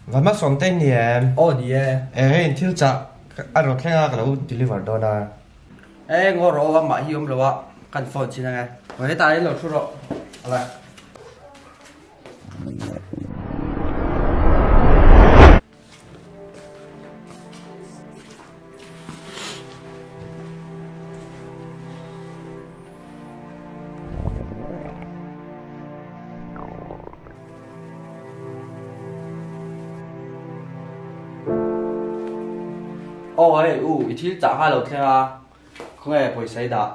Vanhma sawmte ni em? Aw ni e. E hei in thil chah a rawn thleng a ka lo deliver dawn a. E ngaw rawh aw amah hi awm lo a kan phone chin ange. Aw hetah hian lo thu rawh. Awle. Aw hei u i thil chah kha lo thleng a khawnge pawisa i dah.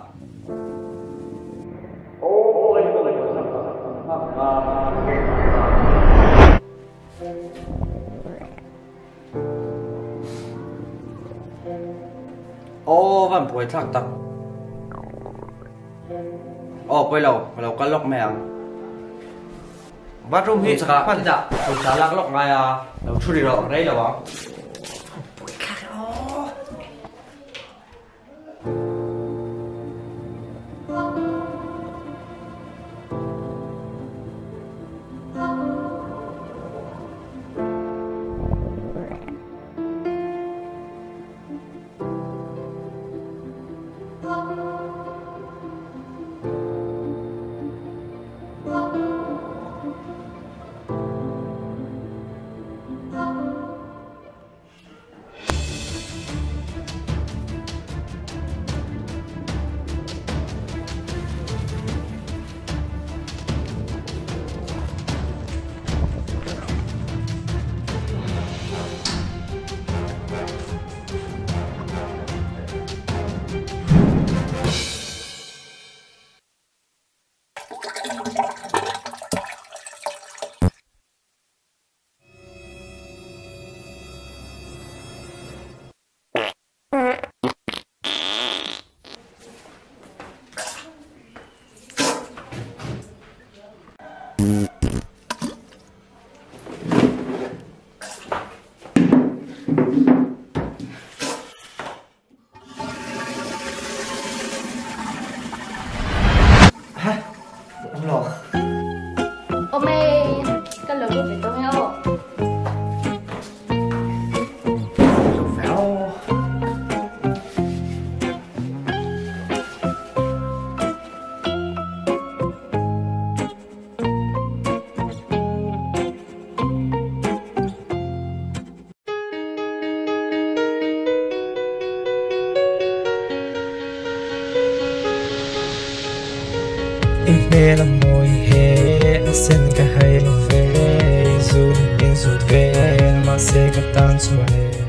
Aw van buai thlak tak. Aw pawi lo, ka lo kal lawk mai ang. Bathroom hi hman dah pawisa lak lawk ngai a, lo thu ri rawh rei lo ang. Buai thlak e aw. I hmel a mawi he a sen ka hai lo ve i zut in zut vel mahse ka tan chuan e.